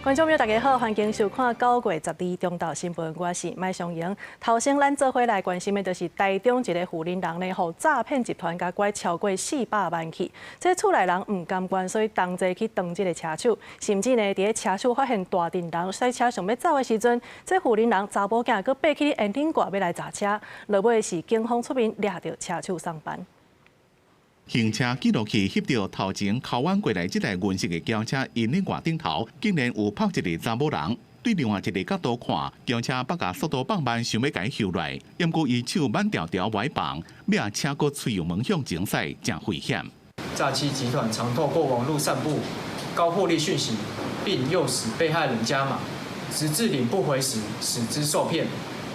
觀眾朋友大家好，歡迎收看9月12中晝新聞，我是麥尚瑩。頭先咱做伙來關心的，就是台中一个婦人人呢，予詐騙集團共拐超過400萬去。這厝內人毋甘願，所以同齊去斷這个車手，甚至呢，佇咧車手發現大陣人駛車想欲走的時陣，這婦人人查某囝閣爬去引擎蓋欲來閘車，落尾是警方出面掠著車手送辦。行車記錄器翕著頭前靠彎過來這台銀色的轎車，引擎蓋頂頭竟然有泊一个查某人。對另外一个角度看，轎車北共速度放慢，想欲共伊睺來，毋過伊手挽牢牢袂放，尾仔車閣催油門向前駛，誠危險。詐欺集團常透過網路散布高獲利訊息，並誘使被害人加碼，直至領不回時，使之受騙。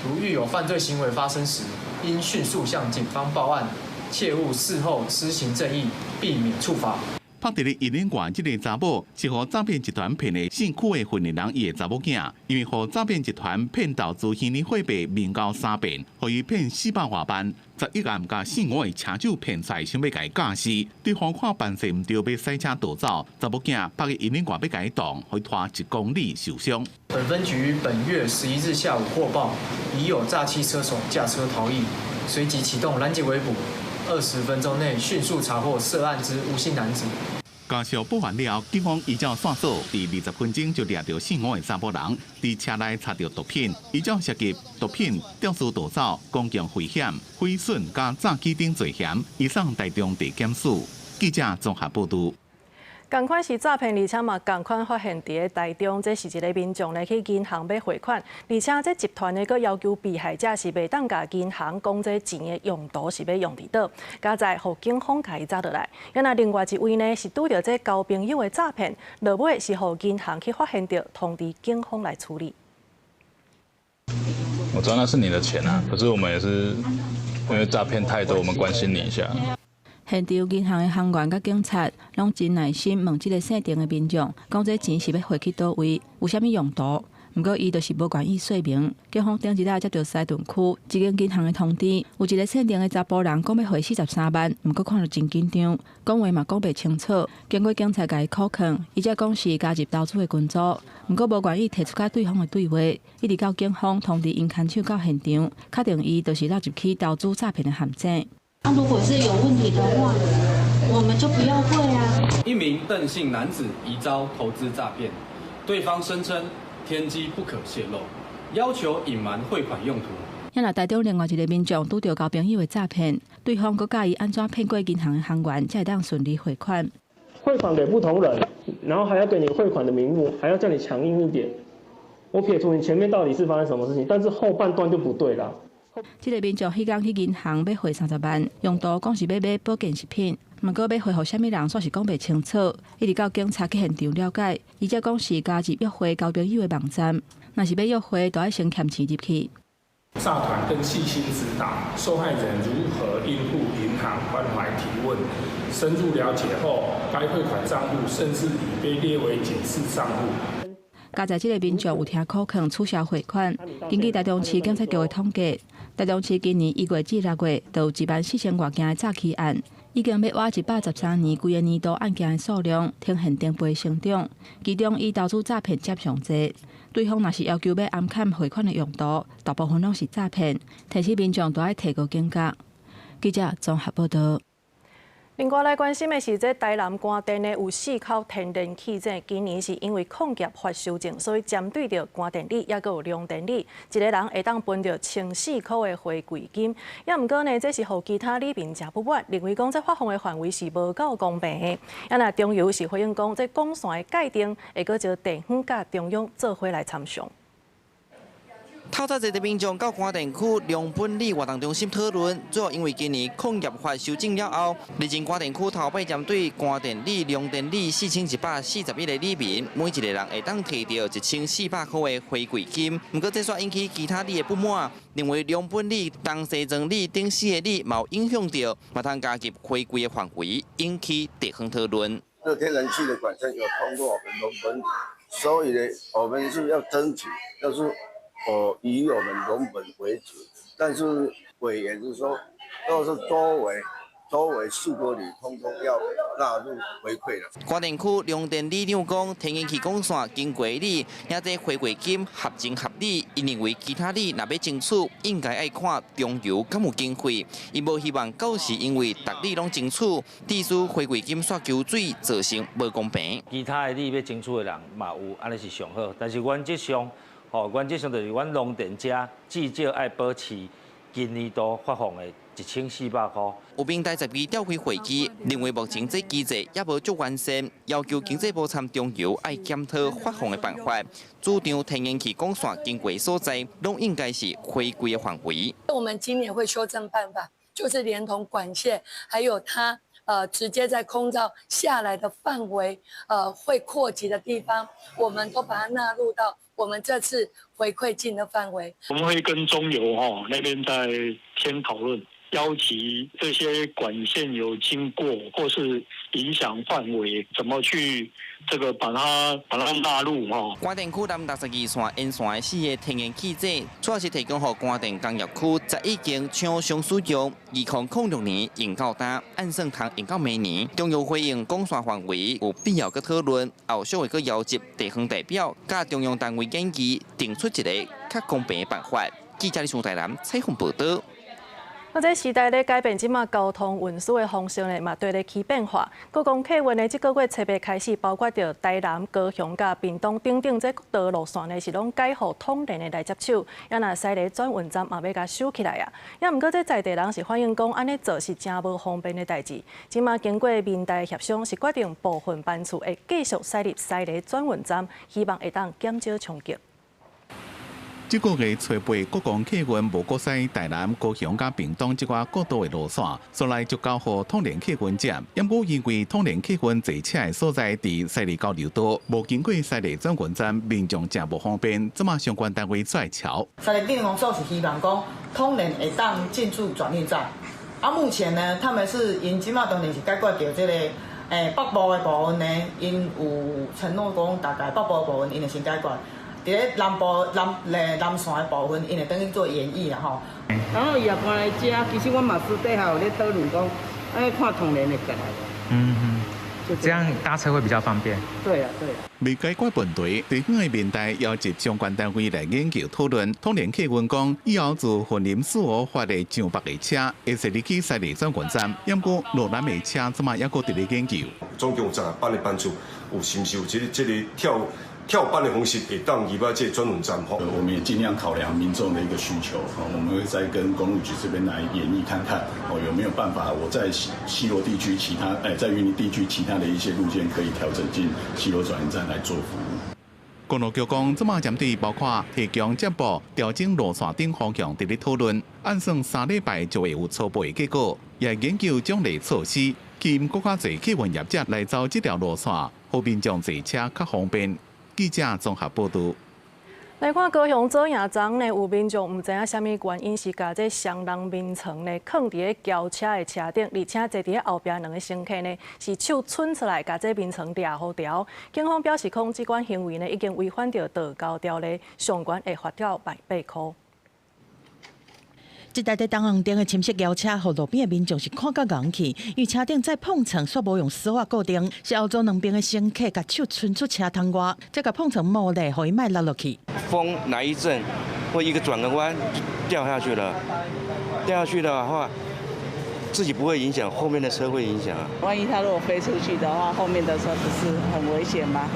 如遇有犯罪行為發生時，應迅速向警方報案。切勿事後施行正義，避免處罰。泊佇咧引擎蓋這个查某是予詐騙集團騙的姓許的婦人人伊的查某囝，因為予詐騙集團騙投資虛擬貨幣面交三遍，予伊騙400外萬，11暗共姓吳的車手騙出來，想欲共伊絞死。對方看辦勢毋對，欲駛車逃走，查某囝泊去引擎蓋欲共伊擋，予伊拖1公里受傷。本分局於本月11日下午獲報，疑有詐欺車手駕車逃逸，隨即啟動攔截圍捕。20分鐘內迅速查獲涉案之吳姓男子。家屬報案了，警方依照線索，佇20分鐘就掠著姓吳的查埔人，佇車內查著毒品，依照涉及毒品、肇事逃走、公共危險、毀損佮詐欺等罪嫌，移送台中地檢署。記者綜合報導。仝款是詐騙，而且嘛仝款發現佇咧台中，這是一个民眾咧去銀行欲匯款，而且這集團呢閣要求被害者是袂當共銀行講這錢的用途是欲用佇佗，佳哉予警方共伊抓落來。啊若另外一位呢是拄著這交朋友的詐騙，落尾是予銀行去發現著，通知警方來處理。我知道那是你的錢啊，可是我們也是因為詐騙太多，我們關心你一下。現場銀行的行員佮警察攏真耐心問這个姓鄭的民眾，講這錢是欲匯去佗位，有啥物用途？毋過伊就是無願意說明。警方頂一日接著西屯區一間銀行的通知，有一个姓鄭的查埔人講欲匯43萬，毋過看著真緊張，講話嘛講袂清楚。經過警察共伊苦勸，伊才講是加入投資的群組，毋過無願意提出佮對方的對話，一直到警方通知𪜶牽手到現場，確定伊就是落入去投資詐騙的陷阱。那如果是有問題的話，我們就不要匯啊。一名鄧姓男子疑遭投資詐騙，對方聲稱天機不可洩露，要求隱瞞匯款用途。啊若台中另外一个民眾拄著交朋友的詐騙，對方閣教伊按怎騙過銀行的行員，才會當順利匯款。匯款給不同人，然後還要給你匯款的名目，還要叫你強硬一點。我撇除你前面到底是發生什麼事情，但是後半段就不對啦。這个民眾彼工去銀行欲匯30萬，用途講是欲買保健食品，毋過欲匯予啥物人，煞是講袂清楚。一直到警察去現場了解，伊才講是加入約會交朋友的網站，若是欲約會，就愛先欠錢入去。詐團更細心指導受害人如何應付銀行關懷提問，深入了解後，該匯款帳戶甚至已被列為警示帳戶。佳哉這个民眾有聽苦勸取消匯款。根據台中市警察局的統計，台中市今年1月至6月，就有1萬4千外件的詐欺案，已經欲倚113年規个年度案件的數量，呈現成倍成長。其中以投資詐騙佔上濟，對方若是要求欲掩藏匯款的用途，大部分攏是詐騙，提醒民眾都愛提高警覺。記者綜合報導。另外來關心的是，這台南關電呢有四口天然氣井，今年是因為礦業法修正，所以針對著關電里，抑閣有龍電里，一个人會當分著1400塊的回饋金。也毋過呢，這是予其他里民誠不滿，認為講這發放的範圍是無夠公平的。啊若中油是回應講，這管線的界定會閣招地方佮中央做伙來參詳。透早濟的民眾到關電區龍本里活動中心討論，主要因為今年礦業法修正了後，日前關電區頭擺針對關電里、龍電里4141個里民，每一個人會當提著1400塊的回饋金。毋過這煞引起其他里的不滿，認為龍本里、東西莊里等四个里嘛有影響著，嘛通加入回饋的範圍，引起地方討論。這天然氣的管線有通過我們龍本里，所以呢，我們是要爭取，就是我以我們龍本為主，但是委員是說，都是周圍周圍4公里通通要納入回饋了。關電區龍電里長講，天然氣管線經過里，遐這回饋金合情合理。𪜶認為其他里若欲爭取，應該愛看中油敢有經費。伊無希望到時因為逐里攏爭取，致使回饋金煞求水，造成無公平。其他的里欲爭取的人嘛有，按呢是上好。但是原則上，吼，原則上就是阮龍電遮至少愛保持今年度發放的1400箍。有民代12召開會議，認為目前這機制猶無足完善，要求經濟部參中油愛檢討發放的辦法，主張天然氣管線經過所在，攏應該是回饋的範圍。我們今年會修正辦法，就是連同管線，還有它直接在空照下來的範圍，會擴及的地方，我們都把它納入到我們這次回饋金的範圍。我們會跟中油哈那邊再先討論。邀集這些管線有經過或是影響範圍，怎麼去這個把它納入哈？關電區南62線沿線的四個天然氣井，主要是提供予關電工業區11間廠商使用。2006年用到今，按算通用到明年。中油回應管線範圍有必要閣討論，後續會閣邀集地方代表、佮中央單位研議，定出一個較公平的辦法。記者李松台南採訪報導。啊，這時代咧改變，這馬交通運輸的方式呢，嘛綴咧起變化。國光客運呢，這個月初八開始，包括著台南、高雄佮屏東等等這國道路線呢，是攏改予統聯的來接手。啊，若西螺轉運站嘛欲共收起來啊。也毋過這在地人是反映講，按呢做是誠無方便的代誌。這馬經過民代協商，是決定部分班次會繼續駛入西螺轉運站，希望會當減少衝擊。這個月初八，國光客運無閣駛台南、高雄佮屏東這寡國道的路線，煞來就交予統聯客運接。毋過因為統聯客運坐車的所在佇西螺交流道，無經過西螺轉運站，民眾誠無方便。這馬相關單位出來喬。西螺鎮公所是希望講統聯會當進駐轉運站。啊，目前呢，他們是𪜶這馬當然是解決著這個北部的部分呢，𪜶有承諾講大概北部的部分𪜶會先解決。佇咧南部南咧南線的部分，𪜶會轉去做研議啦吼。然後伊也搬來遮，其實阮嘛私底下有咧討論講，愛看統聯會過來。嗯哼，這樣搭車會比較方便。對啊，對啊。未解決問題，地方的民代邀集相關單位來研究討論。統聯客運講，以後自雲林四湖發的上北的車，會駛入去西螺轉運站。毋過羅南的車，這馬猶閣佇咧研究。總共有16班的班次，有是毋是有這個跳班的方式，會當入來這個轉運站？我們也盡量考量民眾的一個需求，我們會再跟公路局這邊來研議看看，哦，有沒有辦法我在西螺地區其他，在雲林地區其他的一些路線可以調整進西螺轉運站來做服務。公路局講，這馬針對包括提供接駁、調整路線等方向佇咧討論，按算3禮拜就會有初步的結果，也研究獎勵措施，吸引閣較濟客運業者來走這條路線，予民眾坐車較方便。記者綜合報導。來看高雄左營昨呢，有民眾毋知影啥物原因，是共這雙人眠床呢，囥佇咧轎車的車頂，而且坐佇咧後壁兩个乘客呢，是手伸出來共這眠床掠予牢。警方表示講，這款行為呢，已經違反著道交條例，上懸會罰到100塊。這台佇東紅頂的深色轎車，予路邊的民眾是看甲戇去，因為車頂載碰床煞無用鎖仔固定，是後座兩邊的乘客共手伸出車窗外，才共碰床摸咧，予伊莫落落去。風來一陣，或一個轉個彎就掉下去了。掉下去的話，自己不會影響，後面的車會影響啊。萬一他如果飛出去的話，後面的車不是很危險嗎？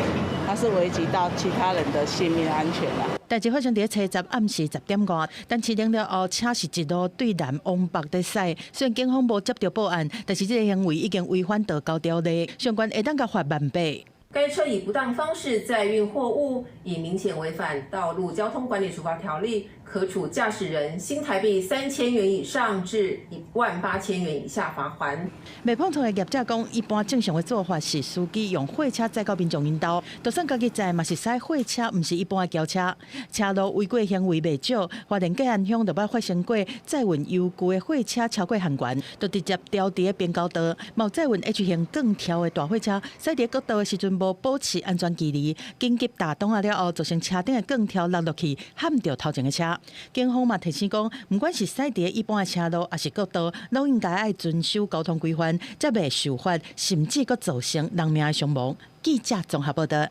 它是危及到其他人的性命安全啦。代誌發生佇初十暗時10點外，但起燈了後，車是一路對南往北佇駛。雖然警方無接到報案，但是這个行為已經違反道交條例，相關會當共罰18,000。該車以不當方式載運貨物，已明顯違反《道路交通管理處罰條例》，可處駕駛人新台幣3000元以上至18,000元以下罰鍰。賣碰床的業者講，一般正常的做法是司機用貨車載到民眾𪜶兜，就算家己載嘛是駛貨車，毋是一般的轎車。車路違規行為袂少，花蓮嘉安鄉就捌發生過載運油具的貨車超過限懸，就直接掉佇咧平交道。嘛有載運 H 型鋼條的大貨車，駛佇國道的時陣無保持安全距離，緊急打擋仔了後，造成車頂的鋼條落落去，撼著頭前的車。車。警方嘛提醒講，毋管是駛佇一般的車路，抑是國道，攏應該愛遵守交通規範，才袂受罰，甚至閣造成人命的傷亡。記者綜合報道。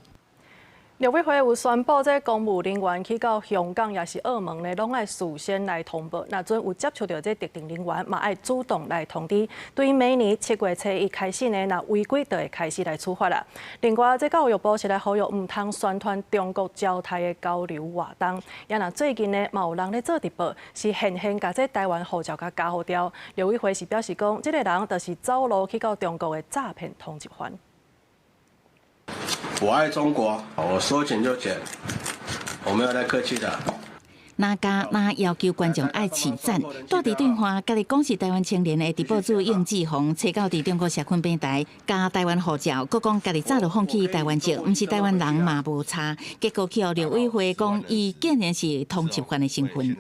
陸委會有宣布，這公務人員去到香港抑是澳門呢，攏愛事先來通報。若準有接觸著這特定人員，嘛愛主動來通知。對明年7月初一開始呢，若違規就會開始來處罰啦。另外，這教育部是來呼籲毋通宣傳中國鳥泰的交流活動。也若最近呢，嘛有人咧做直播，是現現共這台灣護照共加予掉。陸委會是表示講，這个人就是走路去到中國的詐騙通緝犯。我愛中國，我說剪就剪，我沒有在客氣的。哪家哪要求觀眾愛揤讚，蹛佇對岸家己講是台灣青年的直播主應志宏，揣到佇中國社群平台，加台灣護照，閣講家己早就放棄台灣籍，毋是台灣人嘛無差。結果去予陸委會講，伊竟然是通緝犯的身份。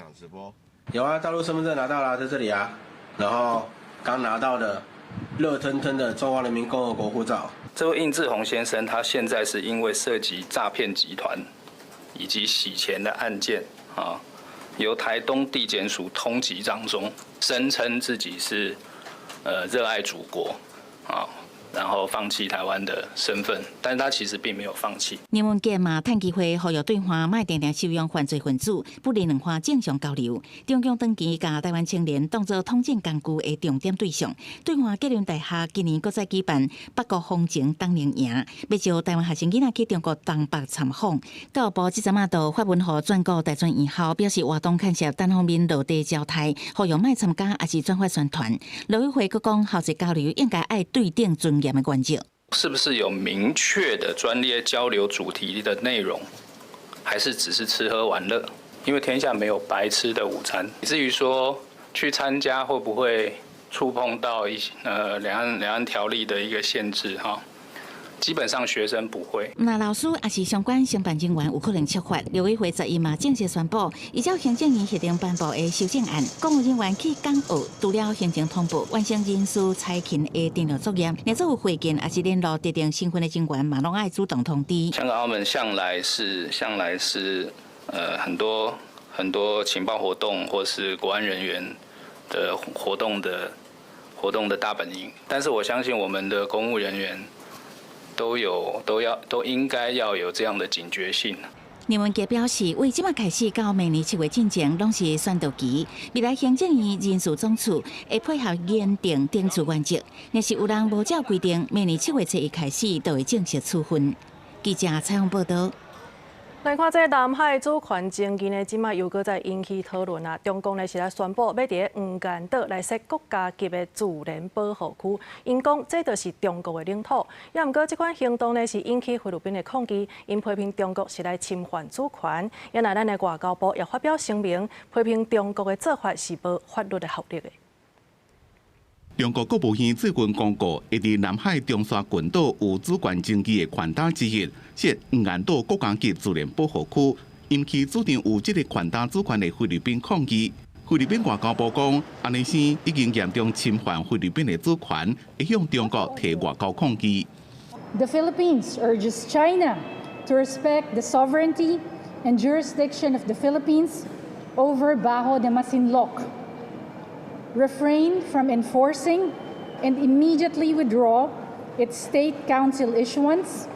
有啊，大陸身份證拿到啦，在這裡啊，然後剛拿到的熱騰騰的中華人民共和國護照。這位應志宏先生，他現在是因為涉及詐騙集團以及洗錢的案件啊，由台東地檢署通緝當中，聲稱自己是熱愛祖國啊，然後放棄台灣的身份，但是他其實並沒有放棄。林文傑嘛，趁機會呼籲對岸莫定定收容犯罪分子，不利兩岸正常交流。中共長期共台灣青年當作統戰工具的重點對象。對岸吉林大學今年閣再舉辦北國風情冬令營，欲招台灣學生囡仔去中國東北參訪。教育部這陣仔就發文予全國大專院校，表示活動牽涉單方面落地鳥泰，呼籲莫參加，抑是轉發宣傳。陸委會閣講，校際交流應該愛對等尊嚴的原則。是不是有明確的專列交流主題的內容，還是只是吃喝玩樂？因為天下沒有白吃的午餐。至於說去參加會不會觸碰到一些兩岸條例的一個限制哈？基本上學生不會。若老師抑是相關承辦人員有可能觸法，陸委會11嘛正式宣布，依照行政院核定頒布的修正案，公務人員去港澳，除了行前通報、完成人事差勤的登錄作業，若做有會見抑是聯絡特定身份的人員，嘛攏愛主動通知。香港、澳門向來是很多很多情報活動或是國安人員的活動的大本營，但是我相信我們的公務人員都有都要都應該要有這樣的警覺性。林文傑表示，為這擺開始到明年7月進前，攏是宣導期。未來行政院人事總處會配合研訂懲處原則，若是有人無照規定，明年7月初一開始就會正式處分。記者採訪報導。來看這南海主權爭議呢，這擺又閣再引起討論啊。中共呢是來宣布，欲佇黃岩島來設國家級的自然保護區，𪜶講這就是中國的領土。也毋過這款行動呢是引起菲律賓的抗議，𪜶批評中國是來侵犯主權。也若咱的外交部也發表聲明，批評中國的做法是無法律的效力的。中國國務院最近公告，會佇南海中沙群島有主權爭議的群島之一，設黃岩島國家級自然保護區，引起主張有這个群島主權的菲律賓抗議。菲律賓外交部講，按呢生已經嚴重侵犯菲律賓的主權，會向中國提外交抗議。 The Philippines urges China to respect the sovereignty and jurisdiction of the Philippines over Bajo de Masinloc, refrain from enforcing and immediately withdraw its State Council issuance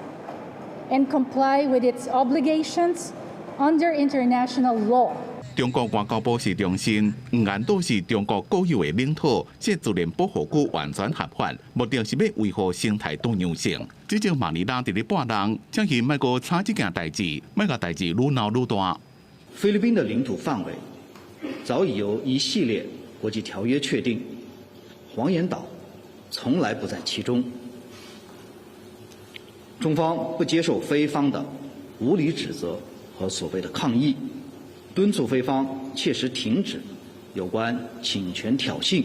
and comply with its obligations under international law. 中國外交部是重申，黃岩島是中國國有的領土，設自然保護區完全合法，目的是欲維護生態多樣性。這陣馬尼拉佇咧拜人，請伊莫閣吵這件代誌，莫共代誌愈鬧愈大。菲律賓的領土範圍早已由一系列國際條約確定，黃岩島從來不在其中。中方不接受菲方的無理指責和所謂的抗議，敦促菲方切實停止有關請權挑釁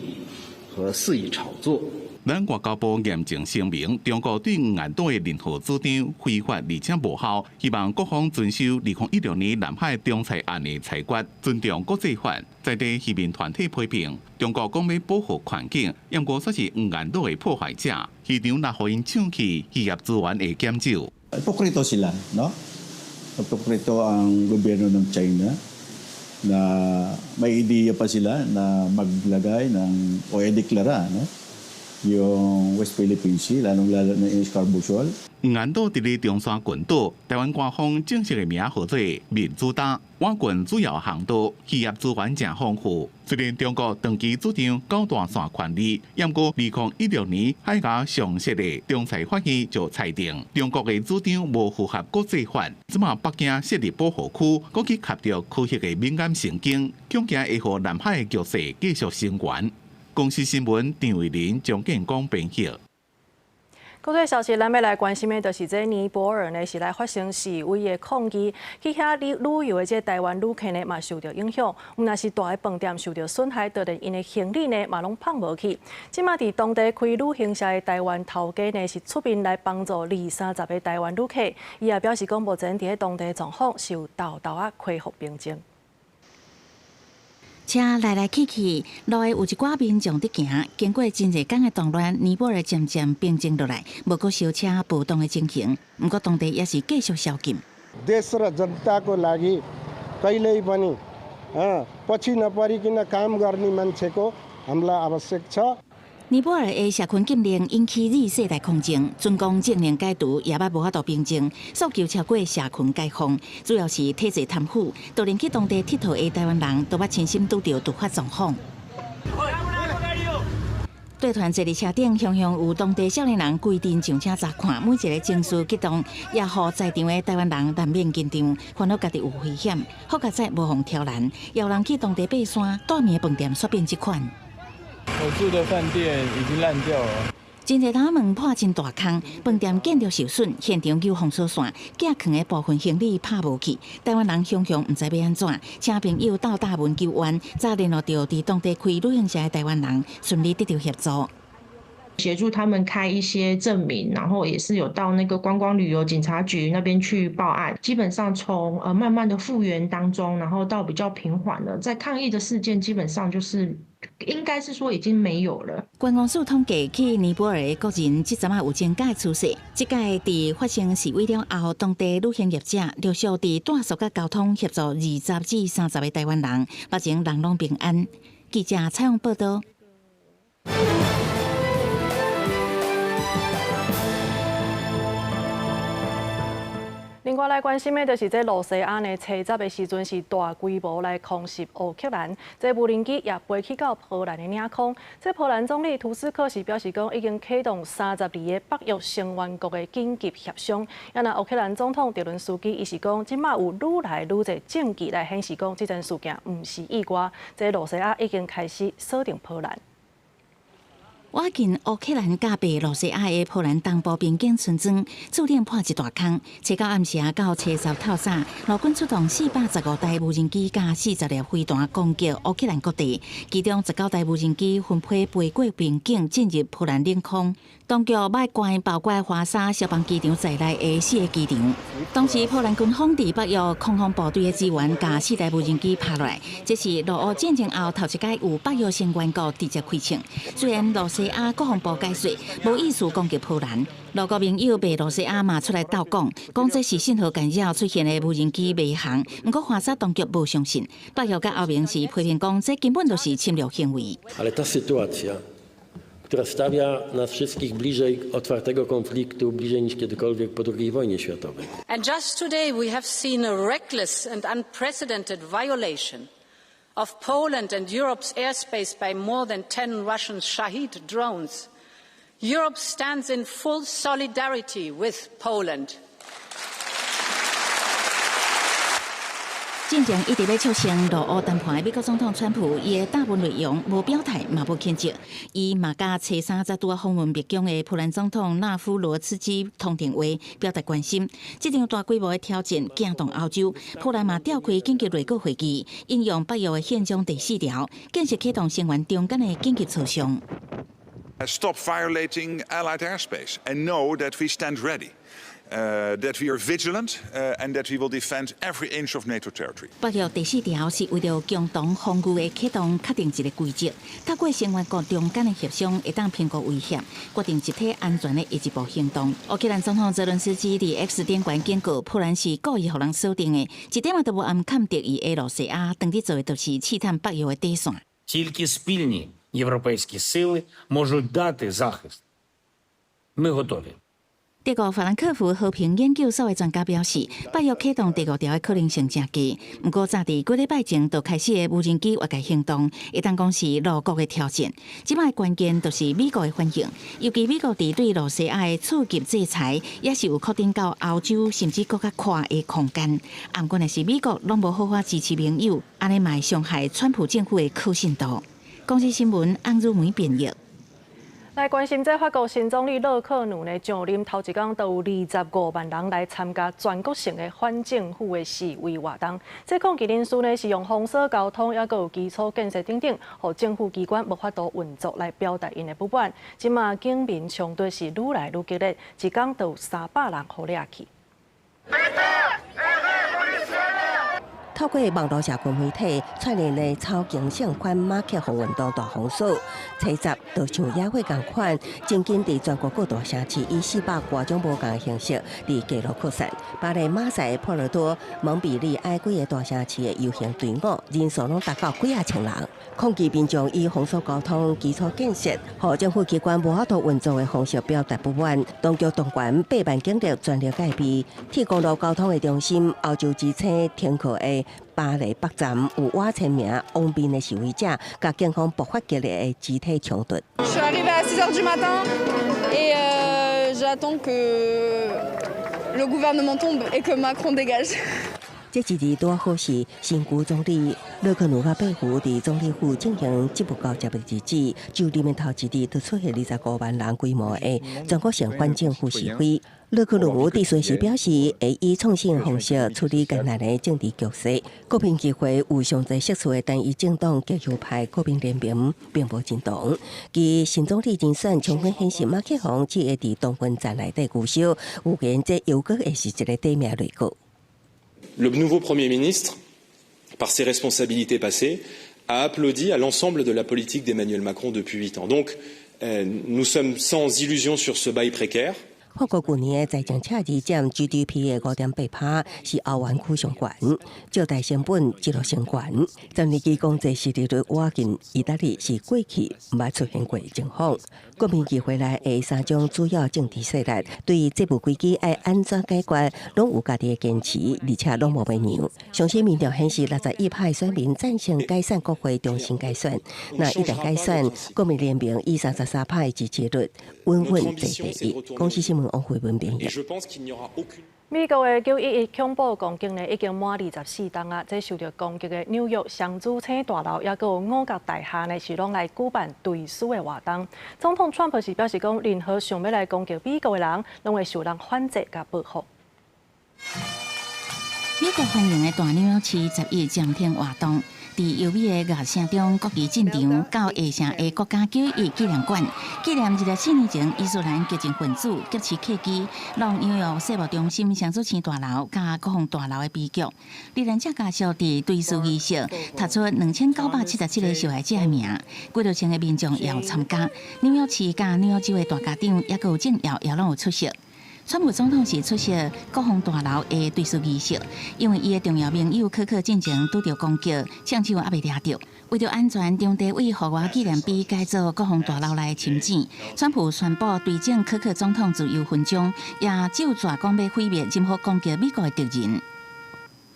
和肆意炒作。咱外交部嚴正聲明，中國對黃岩島的任何主張非法而且無效，希望各方遵守2016年南海仲裁案的裁決，尊重國際法。在地漁民團體批評中國講欲保護環境，毋過卻是黃岩島的破壞者，漁場若予𪜶搶去，漁業資源會減少。 Hipokrito sila, no? Hipokrito ang gobyerno ng China. Na may ideya pa sila na maglagay ng o i-deklara, no, yung West Philippine Sea, lalong-lalo na yung Scarborough Shoal. 黄岩岛伫咧中山群岛，台湾官方正式的名号做民主岛。倚近主要航道，渔业资源诚丰富。虽然中国长期主张九大线权利，毋过2016年海峡常设的仲裁法院就裁定，中国的主张无符合国际法。这马北京设立保护区，阁去卡著区域的敏感神经，恐惊会予南海的局势继续升悬。公视新闻张慧玲、张建光编辑。国际消息，咱欲来关心的，就是这尼泊尔呢，是来发生示威的抗议，去遐旅旅游的这台湾旅客呢，嘛受著影响。毋但是大的饭店受著损害，就连𪜶的行李呢，嘛拢放无去。这马伫当地开旅行社的台湾头家呢，是出面来帮助二三十个台湾旅客。伊也表示讲，目前伫咧当地状况是有沓沓仔恢复平静。车来来去去，路的有一寡民众伫行。经过真济工的动乱，尼泊尔渐渐平静落来，无阁烧车暴动的情形。毋过当地也是继续宵禁。 देश र जनताको लागि कहिल्यै पनि पछि नपरिकन काम गर्ने मान्छेको हामीलाई आवश्यक छ。尼泊尔的社群禁令引起二世代抗争，军方政令解除也捌无法度平静，诉求超过社群解放，主要是体制贪腐，就连去当地𨑨迌的台湾人都捌亲身拄著突发状况。缀团坐伫车顶，雄雄有当地少年人规阵上车查看，每一个情绪激动，也予在场的台湾人难免紧张，烦恼家己有危险。好佳哉无予挑难，有人去当地爬山，蹛暝饭店煞变这款。我住的饭店已经烂掉了。真济窗门破真大空，饭店建筑受损，现场有封锁线，寄囥的部分行李拍无去。台湾人雄雄毋知欲按怎，请朋友斗大门求援，才联络著伫当地开旅行社的台湾人，顺利得著协助。协助他们开一些证明，然后也是有到那个观光旅游警察局那边去报案。基本上从慢慢的复原当中，然后到比较平缓了，在抗议的事件基本上就是应该是说已经没有了。观光署统计，去尼泊尔的国人这阵仔有增加趋势。这届伫发生示威了后，当地旅行业者陆续伫住宿佮交通协助20至30个台湾人，目前人拢平安。记者采访报道。另外来关心的，就是这露西亚呢，初十的时阵是大规模来空袭乌克兰，这无人机也飞去到波兰的领空。这波兰总理图斯克是表示讲，已经启动32个北约成员国的紧急协商。啊，若乌克兰总统泽伦斯基伊是讲，这马有愈来愈济证据来显示讲，这件事件毋是意外。这露西亚已经开始锁定波兰。倚近乌克兰佮白罗西亚的波兰东部边境村庄，注定破一大空。初九暗时到初十透早，陆军出动415台无人机佮40粒飞弹攻击乌克兰各地，其中19台无人机分批飞过边境进入波兰领空。当局欲关包括华沙消防机场在内的四个机场。当时波兰军方伫北约空防部队的支援，共四台无人机拍落来，这是俄乌战争后头一摆有北约成员国直接开枪。虽然罗西亚国防部解释无意思攻击波兰，俄国盟友白罗西亚嘛出来斗讲，讲这是信号干扰出现的无人机迷航。毋过华沙当局无相信，北约佮欧盟是批评讲这根本就是侵略行为。 Ale ta sytuacja, która stawia nas wszystkich bliżej otwartego konfliktu, bliżej niż kiedykolwiek po II wojnie światowej. And just today we have seen a reckless and unprecedented violation of Poland and Europe's airspace by more than 10 Russian Shahed drones. Europe stands in full solidarity with Poland. 进前一直欲促成俄乌谈判的美国总统川普，伊的答文内容无表态，嘛无谴责。伊嘛佮初三才拄仔访问白宫的波兰总统纳夫罗茨基通电话，表达关心。这场大规模的挑战惊动欧洲，波兰嘛召开紧急内阁会议，引用北约的宪章第四条，正式启动成员中间的紧急磋商。 Stop violating Allied airspace and know that we stand ready. That we are vigilant and that we will defend every inch of NATO territory. 北約第四條是為著共同防禦的啟動確定一个規則，透過成員國中間的協商，會當評估威脅，決定集體安全的下一步行動。烏克蘭總統澤倫斯基佇 X 頂懸警告，波蘭是故意予人鎖定的，一點仔都無暗崁敵意的羅西亞，當佇做的就是試探北約的底線。 Тільки спільні європейські сили можуть дати захист. Ми готові. 德國法蘭克福和平研究所的專家表示，北約啟動第五條的可能性誠低。毋過，早佇幾禮拜前就開始的無人機越界行動，會當講是露骨的挑戰。這擺關鍵就是美國的反應，尤其美國佇對羅西亞的次級制裁，也是有擴展到歐洲，甚至閣較闊的空間。毋過，若是美國攏無好好支持盟友，按呢嘛會傷害川普政府的可信度。公視新聞翁汝梅編譯。來關心這法國新總理勒克努呢上任頭一工，就有25萬人來參加全國性的反政府的示威活動。這抗議人士呢是用封鎖交通，抑閣有基礎建設等等，予政府機關無法度運作來表達𪜶的不滿。這馬警民衝突是愈來愈激烈，一工就有300人予掠去。透過網路社群媒體串聯的草根性反馬克宏運動大封鎖，初十就像野火仝款，真緊佇全國各大城市以400外種無仝的形式佇街路擴散。巴黎、馬賽、波爾多、蒙彼利埃幾个大城市的遊行隊伍人數攏達到幾仔千人。抗議民眾以封鎖交通、基礎建設、予政府機關無法度運作的方式表達不滿。當局動員8萬警力全力戒備，鐵公路交通的中心歐洲之星停靠的巴黎北站有倚千名王面的示威者，佮警方爆發激烈的肢體衝突。 Je suis arrivée à 6 heures du matin et j'attends que le gouvernement tombe et que Macron dégage. 這一日拄好是新舊總理勒克努佮貝胡佇總理府進行職務交接的日子，就任的頭一日就出現25萬人規模的全國性反政府示威。勒克努佇隨時表示，會以創新方式處理艱難的政治局勢。國民議會有上濟席次的單一政黨極右派國民聯盟並無認同。其新總理人選充分顯示馬克宏只會佇東分站內底勾銷，預言這猶閣會是一个短命內閣。 Le nouveau Premier ministre, par ses responsabilités passées, a applaudi à l'ensemble de la politique d'Emmanuel Macron depuis 8 ans. Donc, nous sommes sans illusion sur ce bail précaire. 法國舊年的財政赤字佔 GDP 的5.8%，是歐元區上懸，借貸成本一路升懸。十年期公債殖利率倚近意大利是過去毋捌出現過的情況。國民議會內的三種主要政治勢力對債務危機愛按怎解決，攏有家己的堅持，而且攏無欲讓。上新民調顯示，61%選民贊成解散國會，重新改選。若一旦改選，國民聯盟以33%的支持率穩穩坐第一。公視新聞王慧文編譯。美國的911恐怖攻擊呢，已經滿24冬啊！這受著攻擊的紐約雙子星大樓，抑閣有五角大廈呢，是攏來舉辦追思的活動。總統川普是表示講，任何想欲來攻擊美國的人，攏會受人反制佮報復。美國歡迎的大紐約市11暫停活動。佇優美的樂聲中，國旗進場到下城的國家911紀念館，紀念24年前伊斯蘭激進分子劫持客機，挵紐約世貿中心雙子星大樓佮國防大樓的悲劇。罹難者家屬佇追思儀式，讀出2977個受害者的名，幾多千个民眾也有參加。紐約市佮紐約州的大家長，抑閣有政要也攏有出席。川普總統是出席國防大樓的追思儀式，因為伊的重要盟友柯克進前拄著攻擊，槍手猶未掠著。為著安全，當地為復活紀念碑改做國防大樓內的深井。川普宣布追贈柯克總統自由勳章，也咒詛講欲毀滅任何攻擊美國的敵人。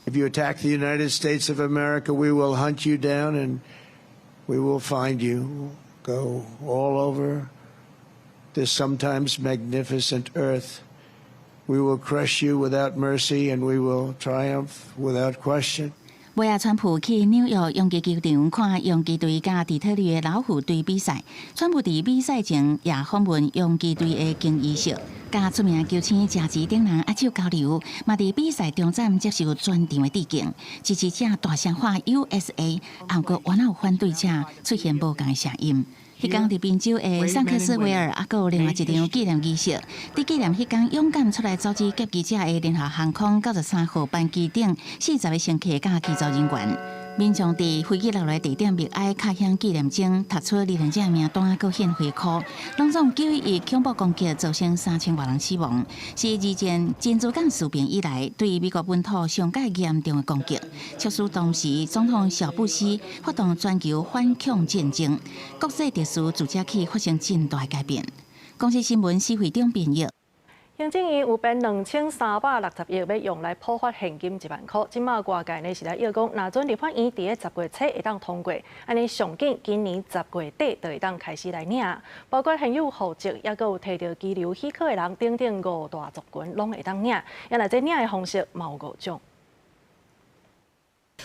If you attack the United States of America, we will hunt you down and we will find you. Go all over this sometimes magnificent earth. We will crush you without mercy, and we will triumph without question. 尾仔，川普去紐約洋基球場看洋基隊佮底特律的老虎隊比賽。川普佇比賽前也訪問洋基隊的更衣室，佮出名球星賈吉等人握手交流，嘛佇比賽中間接受全場的致敬。支持者大聲喊 USA，毋過原來有反對者出現無仝的聲音。彼工佇賓州的桑克斯維爾，猶閣有另外一場紀念儀式，佇紀念彼工勇敢出來阻止劫機者的聯合航空93號班機頂40個乘客佮機組人員。民眾佇飛機落來地點默哀，敲響紀念鐘，讀出罹難者名單，閣獻花箍。攏總911恐怖攻擊造成3000外人死亡，是二戰珍珠港事變以來對美國本土上蓋嚴重的攻擊。促使當時總統小布希發動全球反恐戰爭，國際秩序自這起發生真大改變。公視新聞施惠中編譯。行政院有編2360億欲用來普發現金1萬箍，這馬外界呢是來臆講，若準立法院佇咧10月初會當通過，按呢上緊今年10月底就會當開始來領，包括現有戶籍，猶閣有提著居留許可的人等等五大族群攏會當領。啊若這領的方式嘛有五種。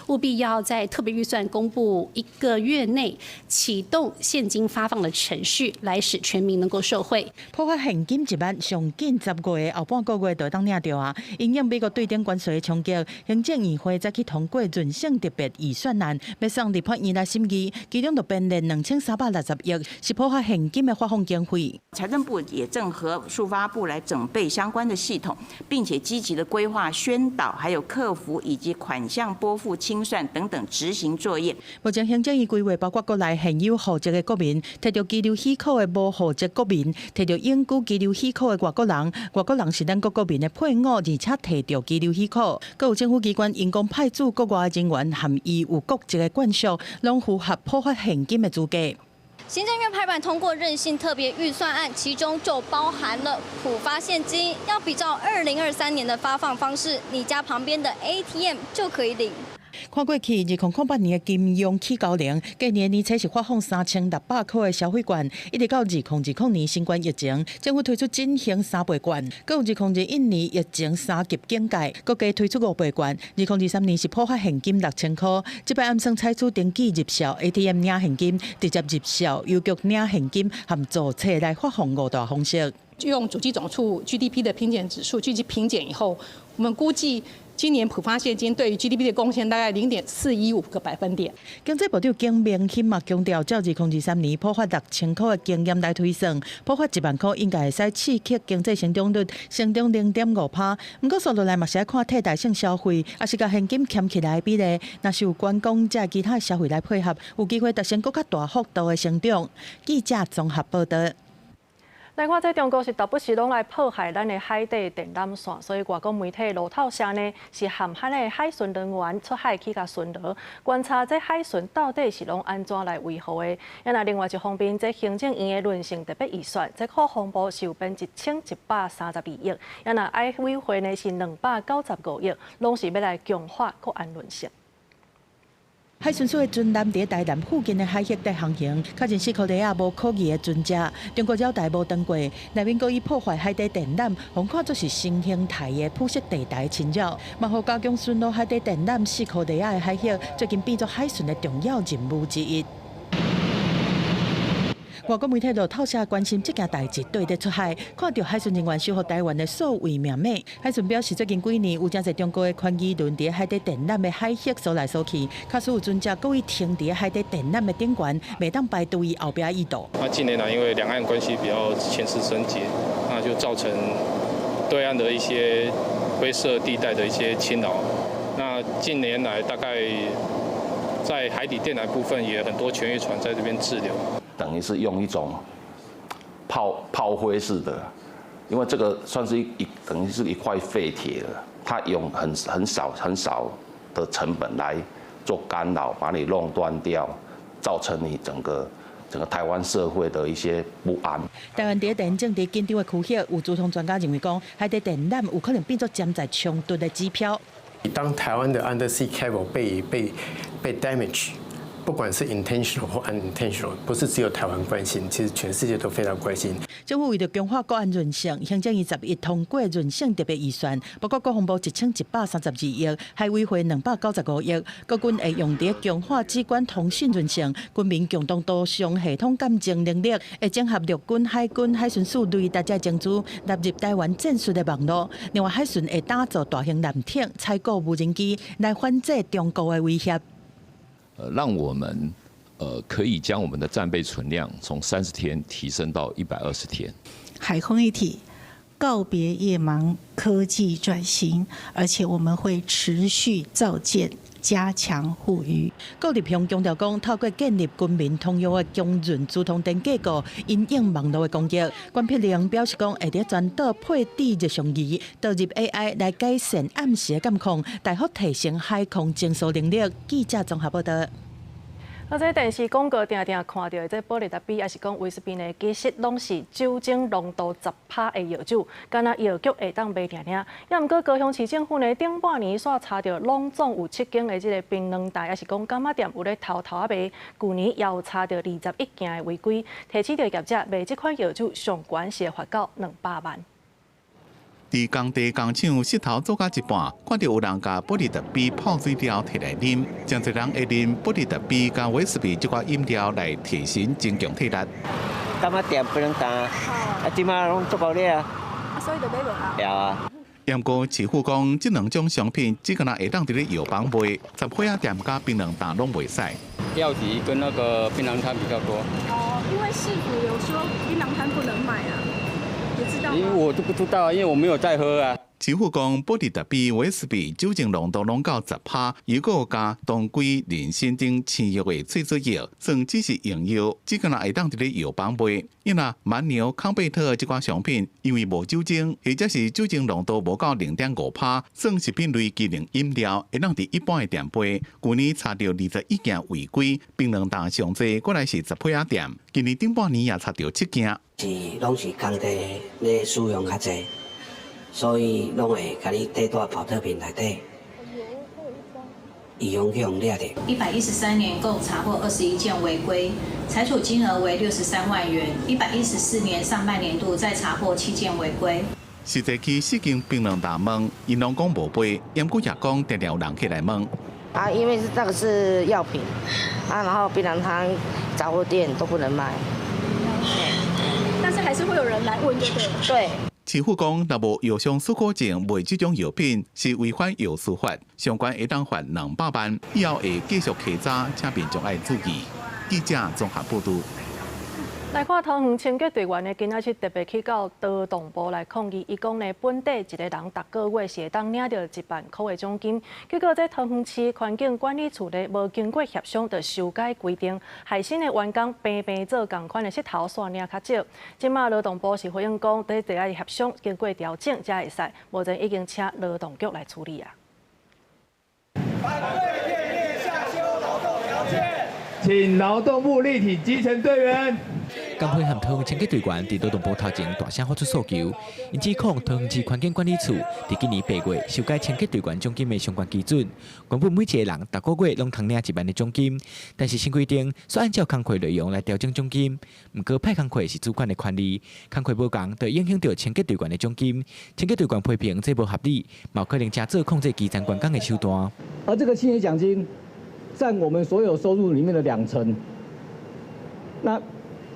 務必要在特別預算公布一個月內啟動現金發放的程序，來使全民能夠受惠。普發現金1萬，上緊10月後半個月就會當領著啊！因應美國對頂關稅的衝擊，行政院會早起通過韌性特別預算案，欲送立法院來審議，其中就編列2360億，是普發現金的發放經費。財政部也正和數發部來整備相關的系統，並且積極的規劃宣導，還有客服以及款項撥付清算等等執行作業。目前行政院規劃包括國內現有戶籍的國民，提著居留許可的無戶籍國民，提著永久居留許可的外國人，外國人是咱國國民的配偶，而且提著居留許可，閣有政府機關因公派駐國外的人員含伊有國籍的眷屬，攏符合普發現金的資格。行政院拍板通過韌性特別預算案，其中就包含了普發現金，要比照2023年的發放方式，你家旁邊的 ATM 就可以領。看過去2008年的金融起高齡，隔年年初是發放3600箍的消費券，一直到2020年新冠疫情，政府推出振興三倍券，閣有2021年疫情三級警戒，閣加推出5倍券。2023年是普發現金6000箍，這擺按算採取登記入數 ATM 領現金，直接入數郵局領現金和注冊來發放五大方式。用主計總處 GDP 的評減指數去評減以後，我們估計，今年普發現金對於 GDP 的貢獻大概0.415個百分點。經濟部長景明鑫嘛強調，照2023年普發6000箍的經驗來推算，普發1萬箍應該會使刺激經濟成長率成長0.5趴。毋過紲落來嘛是愛看替代性消費，抑是共現金儉起來的比例，若是有觀光這其他消費來配合，有機會達成閣較大幅度的成長。記者綜合報道。來看，這中國是時不時攏來破壞咱的海底電纜線，所以外國媒體路透社呢是含彼个海巡人員出海去共巡邏，觀察這海巡到底是攏按怎來維護的。啊，若另外一方面，這行政院的韌性特別預算，這國防部是有編1132億，啊若海委會呢是295億，攏是欲來強化國安韌性。海巡署的船艦佇台南附近的海域在航行，確認西科利亞無可疑的船隻，中國繞台無斷過，內面閣以破壞海底電纜，予看做是新形態的灰色地帶侵擾，嘛予加強巡邏海底電纜西科利亞的海域，最近變做海巡的重要任務之一。外國媒體路透社關心這件代誌，對佇出海，看著海巡人員守護台灣的數位命脈。海巡表示，最近幾年有誠濟中國的寬魚輪佇海底電纜的海域踅來踅去，假使有船隻故意停佇海底電纜的頂懸，袂當排除伊後壁意圖。那近年來因為兩岸關係比較情勢升級，那就造成對岸的一些灰色地帶的一些侵擾。那近年來大概在海底電纜部分也很多潛水船在這邊滯留。等於是用一種炮灰式的，因為這個算是一等於是一塊廢鐵了，它用很少很少的成本來做干擾，把你弄斷掉，造成你整個台灣社會的一些不安。台灣佇地緣政治緊張的區域，有資通專家認為講，海底電纜有可能變做潛在衝突的指標。當台灣的 undersea cable 被 damage，不管是 intentional 或 unintentional，不是只有台灣關心，其實全世界都非常關心。政府為著強化國安韌性，行政院11通過韌性特別預算，包括國防部1132億，海委會295億，國軍會用佇強化指揮通訊韌性，軍民共同導航系統鑑證能力，會整合陸軍、海軍、海巡署、雷達這情資，納入台灣戰術的網路。另外，海巡會打造大型艦艇、採購無人機，來反制中國的威脅。讓我們可以將我們的戰備存量從30天提升到120天。海空一體，告別夜盲，科技轉型，而且我們會持續造艦，加強護漁。郭立雄強調講，透過建立軍民通用的強韌資通電架構，因應網路的攻擊。關碧玲表示講，會佇全島配置熱像儀，導入 AI 來改善暗時的監控，大幅提升海空偵搜能力。記者綜合報道。啊，這電視廣告定定看著的這保力達啤，抑是講威士忌呢，其實攏是酒精濃度10趴的藥酒，敢若藥局會當賣爾爾。抑毋過高雄市政府呢，頂半年煞查著攏總有七間的這个檳榔台，抑是講柑仔店有咧偷偷仔賣。舊年也有查著21件的違規，提醒著業者賣這款藥酒上懸是會罰到200萬。佇工地工廠穡頭做甲一半，看著有人共保力達啤泡水了提來啉，誠濟人會啉保力達啤佮威士忌這款飲料來提神增強體力。柑仔店檳榔攤，啊，這馬攏足夠了。啊，所以就買無啊。對啊。毋過市府講，這兩種商品只敢若會當佇咧藥房賣，雜貨仔店佮檳榔攤攏袂使。藥局跟那個檳榔攤比較多。哦，因為市府有說檳榔攤不能賣啊。因為我都不知道，因為我沒有在喝啊。市府講，保力達啤、威士忌酒精濃度攏到10趴，又閣有加當歸、人參等青藥的萃取液，算只是用藥，只敢若會當佇咧藥房賣。伊若蠻牛、康貝特這款商品，因為無酒精，或者是酒精濃度無到0.5趴，算食品類機能飲料，會當佇一般的店賣。舊年查著21件違規，檳榔攤上濟，過來是雜貨仔店。今年頂半年也查著七件。是攏是工地咧使用較濟，所以攏會共你提蹛寶特瓶內底，以防去予掠著。113年共查獲21件違規，裁處金額為63萬元。114年上半年度再查獲七件違規。實際去四間檳榔攤問，𪜶攏講無賣，毋過也講定定有人起來問。啊，因為是那個是藥品，啊，然後檳榔攤、雜貨店都不能賣。但是還是會有人來問，就對了。對。市府講，若無藥商許可證賣這種藥品是違反藥師法，相關會當罰200萬，以後會繼續稽查，請民眾愛注意。記者綜合報導。來看桃園清潔隊員呢，今仔日特別去到勞動部來抗議。伊講呢，本地一個人逐個月是會當領著1萬箍的獎金，結果這桃園市環境管理處呢，無經過協商就修改規定，害新的員工平平做仝款的穡頭煞領較少。這馬勞動部是回應講，得得愛協商，經過調整才會使，目前已經請勞動局來處理啊。反對片面下修勞動條件，請勞動部力挺基層隊員。工會和桃園清潔隊員佇勞動部頭前大聲發出訴求，𪜶指控桃園市環境管理處佇今年8月修改清潔隊員獎金的相關基準，原本每一個人逐個月攏通領1萬的獎金，但是新規定煞按照工課內容來調整獎金，毋過派工課是主管的權利，工課無仝就影響著清潔隊員的獎金，清潔隊員批評這無合理，嘛有可能成做控制基層員工的手段。而這個清潔獎金佔我們所有收入裡面的2成，那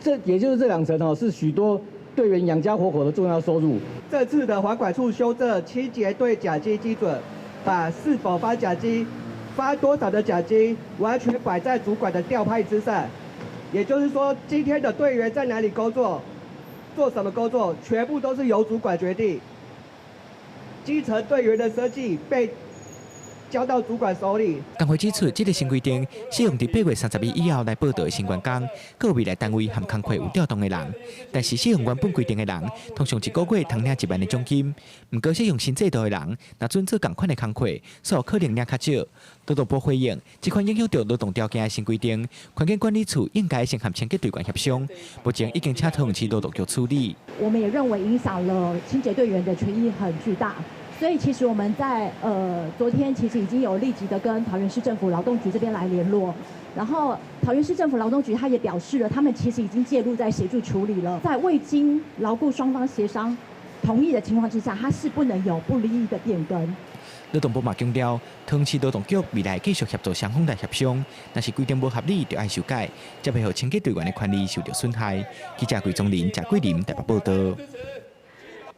這也就是這2成哦，是許多隊員養家活口的重要收入。這次的環管處修正清潔隊獎金基準，把是否發獎金、發多少的獎金，完全擺在主管的調派之上。也就是說，今天的隊員在哪裡工作，做什麼工作，全部都是由主管決定。基層隊員的生計被交到主管手裡。工會指出，這个新規定適用佇8月31以後來報到的新員工，閣有未來單位和工課有調動的人。但是適用原本規定的人，通常一個月通領1萬的獎金。毋過適用新制度的人，若準做仝款的工課，煞有可能領較少。勞動部回應，這款影響著勞動條件的新規定，環境管理處應該先和清潔隊員協商。目前已經請桃園市勞動局處理。我們也認為影響了清潔隊員的權益很巨大。所以其實我們在昨天其實已經有立即的跟桃園市政府勞動局這邊來聯絡，然後桃園市政府勞動局他也表示了，他們其實已經介入在協助處理了，在未經勞雇雙方協商同意的情況之下，他是不能有不利益的變更。勞動部嘛強調，桃園市勞動局未來繼續協助雙方來協商，若是規定無合理，就愛修改，才袂予清潔隊員的權利受著損害。記者桂宗林、賈桂林台北報導。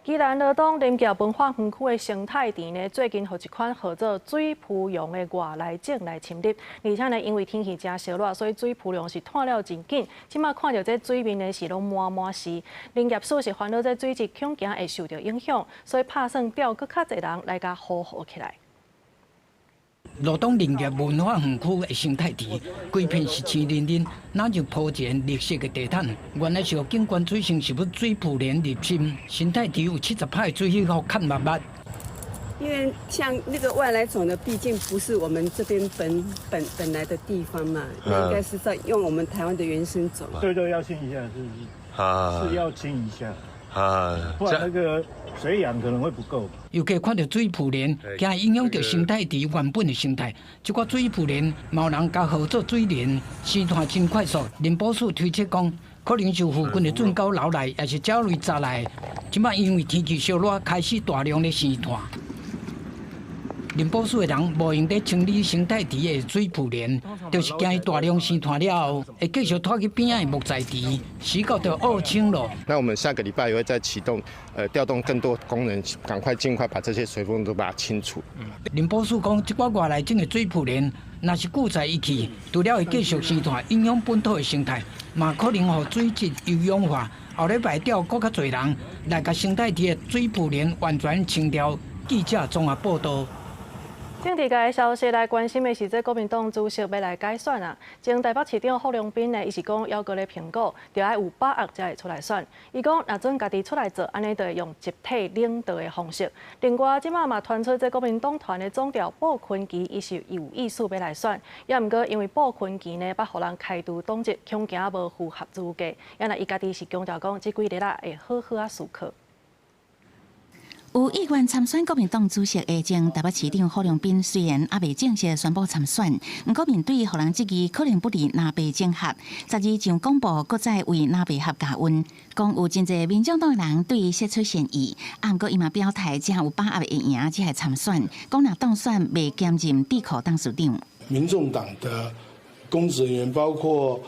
宜兰罗东林业文化园区的生态池呢，最近予一款号做水浮龙的外来种来侵入，而且呢，因为天气真烧热，所以水浮龙是湠了真紧。这马看著这水面呢是拢满满是。林业署是烦恼这水质恐惊会受著影响，所以拍算调阁较济人来共呵护起来。罗东林业文化园区的生态池，规片是青淋淋，若就铺一个绿色的地毯。原来是予景观水生植物水浮莲入侵，生态池有70摆水去予看密密。因为像那个外来种的，毕竟不是我们这边本来的地方嘛，那应该是在用我们台湾的原生种。对对，要清一下，是不是？啊，是要清一下。啊，不然那个水氧可能会不够。游客看著水浮莲，惊影响著生态池原本的生态。这寡水浮莲，嘛有人共号做水莲，生湠真快速。林保署推测讲，可能是附近的圳沟流来，抑是鸟类砸来。这马因为天气烧热，开始大量的生湠。林保署的人无闲咧清理生态池的水浮莲，就是惊伊大量生湠了后，会继续湠去边仔的木材池，死到就恶清了。那我们下个礼拜也会再启动，调动更多工人，赶快尽快把这些水分都把它清除。林保署讲，这寡外来种的水浮莲，若是久在伊去，除了会继续生湠，影响本土的生态，嘛可能予水质优氧化。后礼拜调阁较济人来共生态池的水浮莲完全清掉。记者综合报道。政治界的消息来关心的是，这国民党主席欲来改选啊。前台北市长郝龙斌呢，伊是讲犹阁咧评估，著爱有把握才会出来选。伊讲，若准家己出来做，按呢就会用集体领导的方式。另外，这马嘛传出这国民党团的总召布坤琪，伊是有意思欲来选，也毋过因为布坤琪呢，捌予人开除党籍，恐惊无符合资格。也若伊家己是强调讲，这几日啊会好好仔思考。有意愿参选国民党主席的前台北市长郝龙斌，虽然犹未正式宣布参选，毋过面对予人质疑可能不利蓝白整合，12上广播阁再为蓝白合加温，讲有真济民众党人对伊释出善意，毋过伊嘛表态，真有把握会赢才会参选，讲若当选袂兼任智库董事长。民众党的公职人员，包括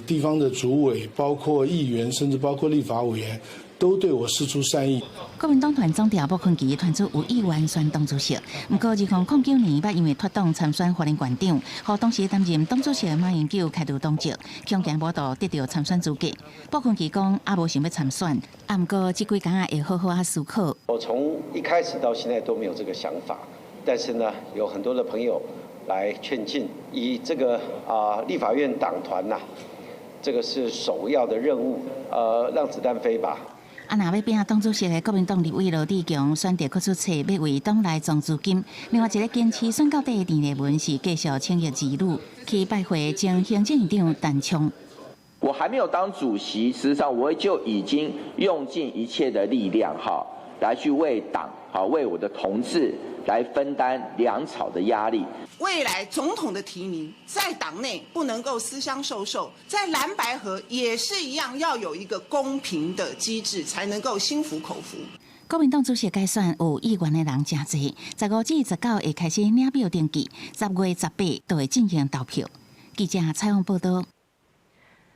地方的主委，包括议员，甚至包括立法委员，都对我释出善意。国民党团总召傅崐萁传出有意愿选党主席，毋过2009年捌因为脱党参选花莲县长，予当时担任党主席的马英九开除党籍，恐惊无度得著参选资格。傅崐萁讲犹无想欲参选，毋过这几工仔会好好仔思考。我从一开始到现在都没有这个想法，但是呢，有很多的朋友来劝进，以这个立法院党团呐，这个是首要的任务，让子弹飞吧。啊，若欲拼党主席的国民党立委罗智强选择阁出册，欲为党内募资金。另外一个坚持选到底的郑丽文是继续请益儿女去拜会前行政院长陈冲。我还没有当主席，事实上我就已经用尽一切的力量，哈，来去为党，好为我的同志来分担粮草的压力。未来总统的提名在党内不能够私相授受，在蓝白合也是一样，要有一个公平的机制，才能够心服口服。国民党主席改选有意愿的人诚济，15至19会开始领表登记，10月18就会进行投票。记者采访报道。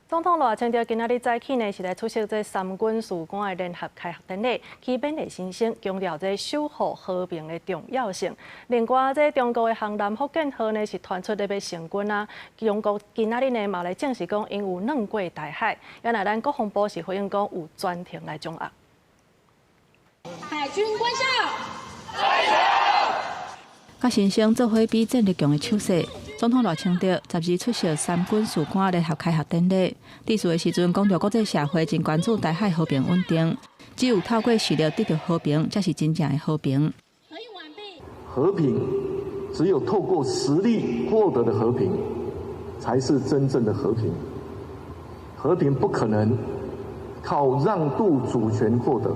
总统赖清德今仔日早起呢，是来出席这三军士官的联合开学典礼，去勉励新生，强调这守护和平的重要性。另外，这中国的航南福建号呢，是传出咧欲成军啊。中国今仔日呢，嘛来证实讲，𪜶有攆过台海。原来咱国防部是回应讲，有专程来掌握。海军官校，佮新生做伙比战力强的手势。总统赖清德12出席三军士官联合开学典礼，致辞的时阵讲著国际社会真关注台海和平稳定，只有透过实力得著和平，才是真正的和平。和平只有透过实力获得的和平，才是真正的和平。和平不可能靠让渡主权获得，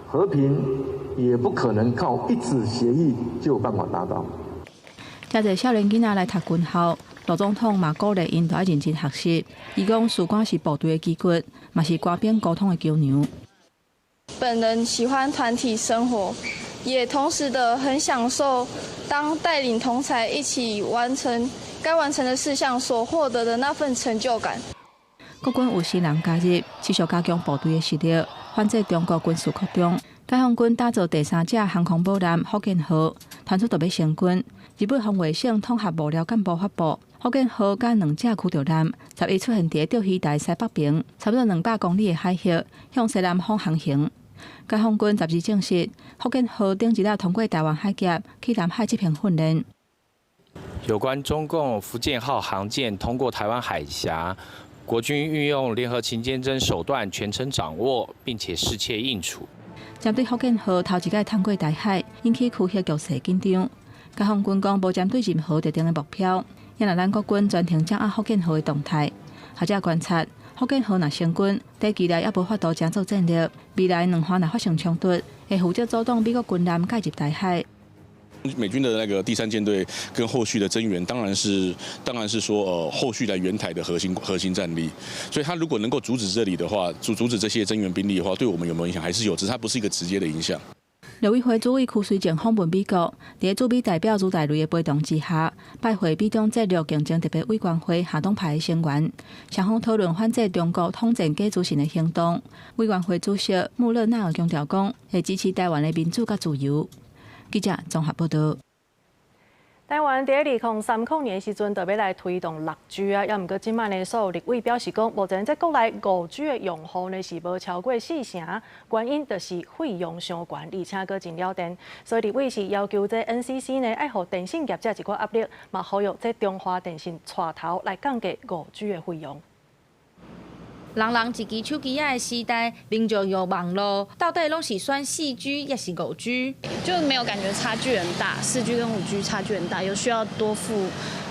和平也不可能靠一纸协议就有办法达到。遮济少年囡仔来读军校，赖总统嘛鼓励𪜶著爱认真学习。伊讲，士官是部队的基骨，嘛是官兵沟通的桥梁。本人喜欢团体生活，也同时的很享受当带领同侪一起完成该完成的事项所获得的那份成就感。国军有新人加入，持续加强部队的实力，反制中国军事扩张。解放軍打造第三隻航空母艦福建號，傳出著欲成軍。日本防衛省統合幕僚幹部發布，福建號佮兩隻驅逐艦11出現佇釣魚台西北邊，差不多200公里的海域，向西南方航行。解放軍12證實，福建號頂一日通過台灣海峽去南海執行訓練。有關中共福建號航艦通過台灣海峽，國軍運用聯合勤監偵手段全程掌握，並且適切應處。針對福建號頭一擺通過台海，引起區域局勢緊張。解放軍講無針對任何特定的目標，也若咱國軍全程掌握福建號的動態。學者觀察，福建號若成軍，短期內猶無法度成做戰力，未來兩岸若發生衝突，會負責阻擋美國軍艦介入台海。美軍的那個第三艦隊跟後續的增援，當然是說，後續來援台的核心戰力。所以，他如果能夠阻止這裡的話，阻止這些增援兵力的話，對我們有沒有影響？還是有，只是它不是一個直接的影響。陸委會主委柯瑞正訪問美國，佇駐美代表朱大雷的陪同之下，拜會美中戰略競爭特別委員會閤黨派的成員，雙方討論反制中國統戰假資訊的行動。委員會主席穆勒納爾強調講，會支持台灣的民主佮自由。記者綜合報道。台灣佇2030年的時陣，就欲來推動6G 啊，猶毋過這擺呢，所有立委表示講，目前這國內5G 的用戶呢是無超過四成，原因就是費用傷懸，而且閣真了電，所以立委是要求這 NCC 呢愛予電信業者一寡壓力，嘛呼籲這中華電信帶頭來降低5G 的費用。人人一支手機仔的時代，民眾用網路到底攏是選4G 抑是5G？就沒有感覺差距很大，4G 跟5G 差距很大，有需要多付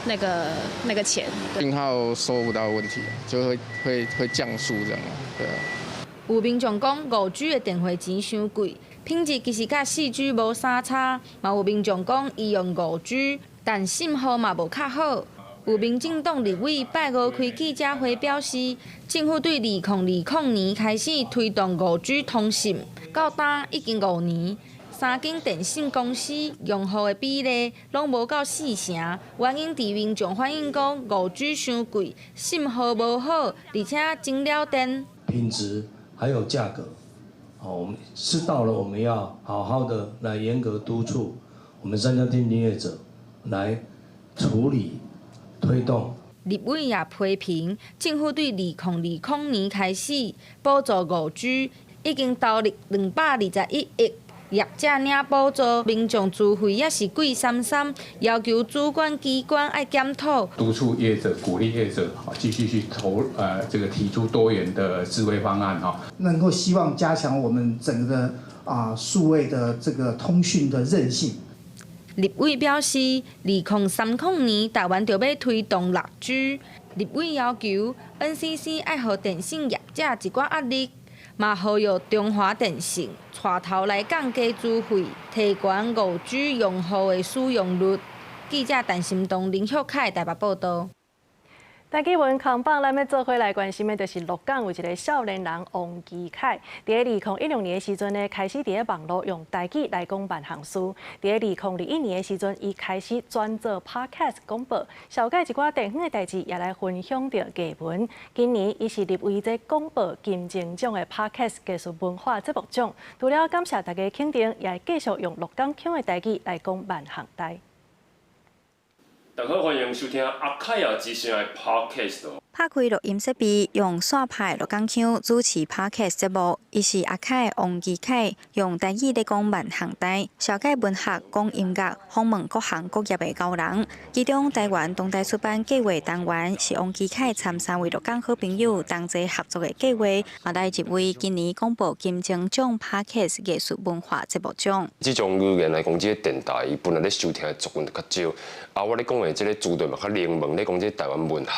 那個錢。信號收不到問題，就會降速這樣，對啊。有民眾講5G 的電話錢傷貴，品質其實佮4G 無啥差。嘛有民眾講伊用5G，但信號嘛無較好。有民進黨立委拜五開記者會表示，政府對2020年開始推動5G 通信，到今已經5年，三間電信公司用戶的比例攏無到四成，原因佇民眾反映講5G 傷貴，信號無好，而且真了電。品質還有價格，哦，我們是到了我們要好好的來嚴格督促我們三家電信業者來處理。推動。立委也批評政府對2020年開始補助5G，已經投入221億，業者領補助，民眾資費猶是貴參參，要求主管機關愛檢討。督促業者，鼓勵業者繼續去投，這個提出多元的資費方案哈。能夠希望加強我們整個數位的這個通訊的韌性。立委表示，2030年台灣就欲推動6G。立委要求 NCC 愛予電信業者一寡壓力，嘛呼籲中華電信帶頭來降低資費，提懸5G 用戶的使用率。記者陳心東、林旭凱台北報道。台語文扛棒，咱欲做伙來關心的，就是鹿港有一個少年人王基凱，佇2016年的時陣呢，開始佇咧網路用台語來講萬項事。佇咧2021年的時陣，伊開始轉做 Podcast 廣播，紹介一寡地方的代誌，也來分享著藝文。今年伊是入圍這廣播金鐘獎的 Podcast 藝術文化節目獎。除了感謝大家肯定，也會繼續用鹿港腔的台語來講萬項代。大家好，歡迎收聽阿凱仔之聲的 Podcast。拍開錄音設備，用煞派鹿港腔主持 Podcast 節目。伊是阿凱王基凱，用台語咧講萬項代，紹介文學、講音樂，訪問各行各業的高人。其中，台灣當代出版計劃單元是王基凱參三位鹿港好朋友同齊合作的計劃，嘛來入圍今年廣播金鐘獎 Podcast 藝術文化節目獎。這種語言來講，這個電台伊本來咧收聽的族群就較少。啊，我咧講的這個資料嘛較冷門，咧講這個台灣文學，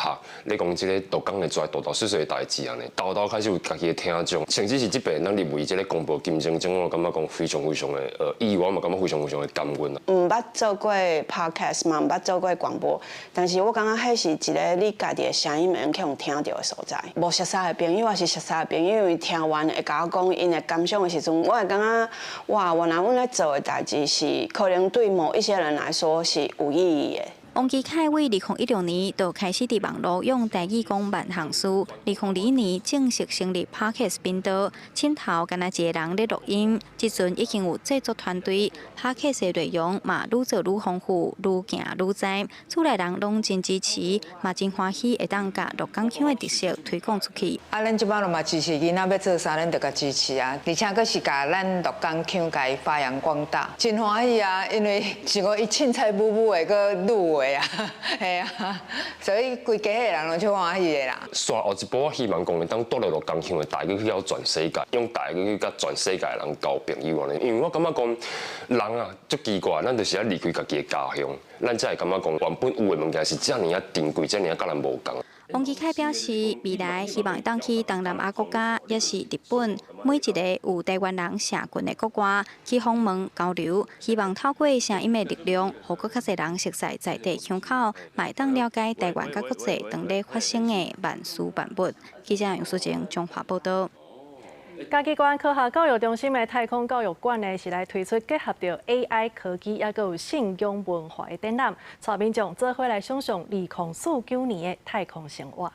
咧講這個鹿港的遮大大細細的代誌按呢，沓沓開始有家己的聽眾，甚至是這擺咱入圍這個廣播金鐘獎，我感覺講非常非常的意外嘛，感覺非常非常的感恩。毋捌做過 podcast 嘛，毋捌做過廣播，但是我感覺彼是一個你家己的聲音會用去予聽著的所在。無熟似的朋友，抑是熟似的朋友，聽完會共我講𪜶的感想的時陣，我會感覺哇，原來阮咧做的代誌是可能對某一些人來說是有意義的。王基凱為2016年就開始佇網路用台語講萬項事，2021年正式成立 Podcast 頻道，鏡頭干焦一个人咧錄音，這陣已經有製作團隊，Podcast 的內容嘛愈做愈豐富，愈行愈知，厝內人攏真支持，嘛真歡喜會當共鹿港腔的特色推廣出去。啊，咱這擺嘛支持囡仔欲做啥，咱就共支持啊，而且閣是共咱鹿港腔共伊發揚光大，真歡喜啊！因為像講伊凊彩舞舞的，閣入圍啊，嘿啊，所以規家的人攏足歡喜的啦。煞後一步，我希望講會當帶著鹿港腔的台語去到全世界，用台語去佮全世界的人交朋友按呢。因為我感覺講人啊，足奇怪，咱就是愛離開家己的家鄉，咱才會感覺講原本有的物件是遮爾仔珍貴，遮爾仔佮咱無仝。王基凱表示，未來希望會當去東南亞國家，抑是日本，每一个有台灣人社群的國外去訪問交流，希望透過聲音的力量，予閣較濟人熟悉在地腔口，嘛會當了解台灣佮國際當咧發生的萬事萬物。記者楊淑靜彰化報導。嘉義縣科學教育中心的太空教育館呢，是來推出結合著 AI 科技，抑閣有信仰文化的展覽，帶民眾做伙來想象2049年的太空生活。